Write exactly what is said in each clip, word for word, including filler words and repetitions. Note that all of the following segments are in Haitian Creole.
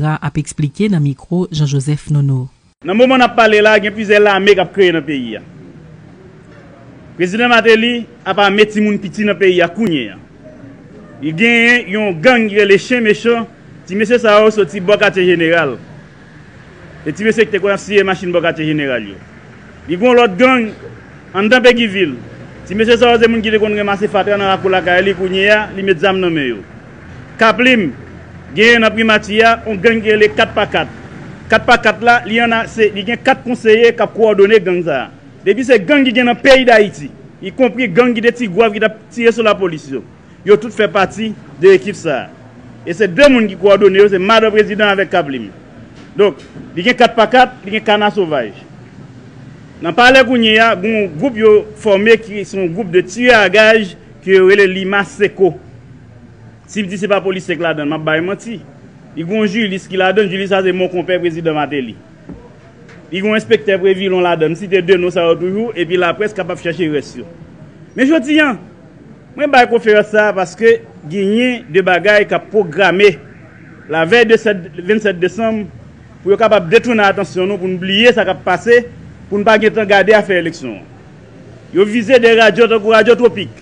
Ra ap eksplike nan mikwo Jean Joseph Nono. Nan moman n ap pale la, gen plizyè lame k ap kreye nan peyi a. Prezidan Martelly ap ame timoun piti nan peyi a kounye a. Li genyen yon gang ki rele Chen Mechan. Ti mesye sa yo soti bò Katye Jeneral. Se ti mesye ki te konn ap siye machin bò Katye Jeneral yo. Li gen yon lòt gang anndan Peguy Ville. Ti mesye sa yo se moun ki te konn ranmase fatra nan lakou lakay li, kounye a, li met zam nan men yo. Kaplim genyen nan primati a yon gang ki rele kat pa kat. Kat pa kat la, li ann a, se, li gen kat konseye k ap kowòdone gang sa a. Depi se gang ki gen nan peyi Dayiti, ikonpri gang ki te Ti Gwav ki t ap tire sou lapolis yo. Yo tout fè pati de ekip sa a. E se de moun ki kowòdone yo, se madan prezidan avèk Kaplim. Donk, li gen kat pa kat, li gen kana sovaj. Nan palè kounye a, gen yon gwoup yo fòme ki se yon gwoup de tiyè a gaj ke yo rele Lima Seco. Si m di se pa polisye k ladan l, m ap bay manti. Li gen yon Jilis ki ladan l, Jilis sa se mon konpè prezidan Martelly. Li gen yon enspektè Previlon ladan l, m site de non sa yo toujou, epi laprès kapab chèche rès yo. Men jodi a, mwen bay konferans sa a paske genyen de bagay k ap pwograme lavèy de sèt, vennsèt desanm, pou yo kapab detounen atansyon nou, pou n bliye sa k ap pase, pou n pa gentan gade afè eleksyon an. Yo vize de radyo tankou Radyo Twopik.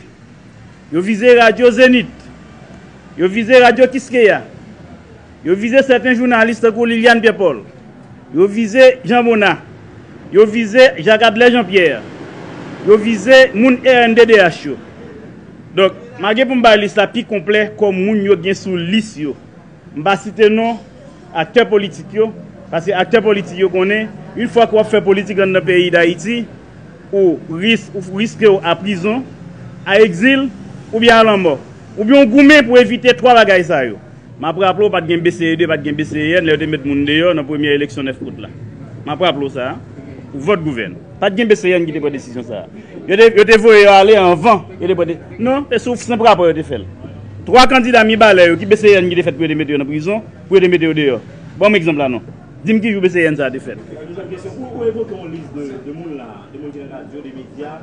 Yo vize Radyo Zenith. Yo vize Radyo Kiskeya. Yo vize sèten jounalis tankou Liliane Pierre Paul. Yo vize Jean Bonnat. Yo vize Jacques Adler Jean Pierre. Yo vize moun R N D D H yo. Donk, m a gen pou m bay lis la pi konplè kòm moun yo gen sou lis yo. M pa site non aktè politik yo, paske aktè politik yo konnen, yon fwa ke w ap fè politik anndan peyi Dayiti, ou ris-, ou riske w a prizon, a egzil, oubyen a lanmò. Oubyen w goumen pou evite twa bagay sa yo. M ap raple w, pa t gen B C E de, pa t gen B C E N, lè yo te met moun deyò nan premyè eleksyon nèf out la. M ap raple w sa, pou vòt gouvèn. Pa t gen B C E N ki te pran desizyon sa a. Yo te, yo te voye yo ale anvan. Yo te pran de-, non, se sou senp rapò yo te fè l. Twa kandida Mibalè yo, ki B C E N ki te fèt pou yo te mete yo nan prizon, pou yo te mete yo deyò. Ban m egzanp la non. Di m ki jou B C E N sa a te fèt. Dezyèm kesyon, ou, ou evoke yon lis de, de moun la, de moun ki nan radyo, de medya,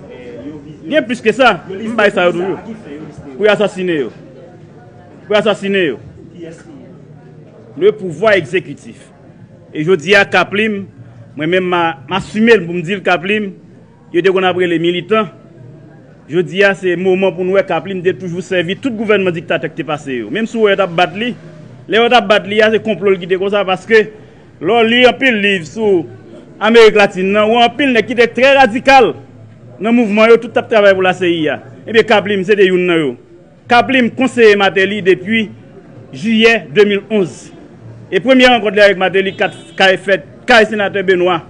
eh, yo vize. Gen plis ke sa, m bay sa yo toujou. Pou yo asasine yo. Pou yo asasine yo. Kiyès ki? Le pouvwa egzekitif. E jodi a, Kaplim, mwen menm m a, m asime l pou m di l, Kaplim, yo te konn ap rele militan. Jodi a, se moman pou n wè Kaplim te toujou sèvi tout gouvènman diktatè ki te pase yo. Menm si w wè yo t ap bat li, lè yo t ap bat li a, se konplo l ki te konsa, paske lè w li anpil liv sou Amerik Latin nan, w wè anpil nèg ki te trè radikal nan mouvman yo, tout t ap travay pou la C I A. Ebyen, Kaplim, se te youn nan yo. Kaplim konseye Martelly depi jiyè de mil onz. E premye rankont li avèk Martelly kat, kay fèt kay senatè Benoît.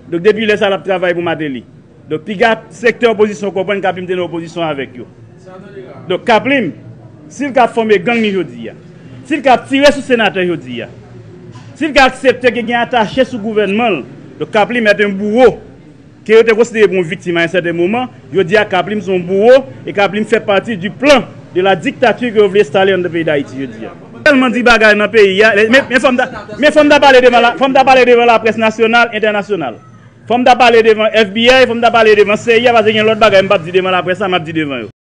Donk, depi lè sa a, l ap travay pou Martelly. Donk, piga sektè opozisyon konprann Kaplim te nan opozisyon avèk yo. Donk, Kaplim, si l ka fòme gang li jodi a, si l ka tire sou senatè jodi a, si l ka aksepte ke gen atache sou gouvènman l, donk, Kaplim est un bourreau. Ke yo te konsidere pou yon viktim a yon sèten moman, jodi a Kaplim se yon bouro, e Kaplim fè pati du plan de la dictature ke yo vle enstale anndan peyi Dayiti jodi a. Tèlman di bagay nan peyi a, men, men fò m ta, men fò m ta pale devan la, fò m ta pale devan laprès nasyonal, entènasyonal. Fò m ta pale devan F B I, fò m ta pale devan C I A, paske gen lòt bagay m p ap di devan laprès la, m ap di devan yo.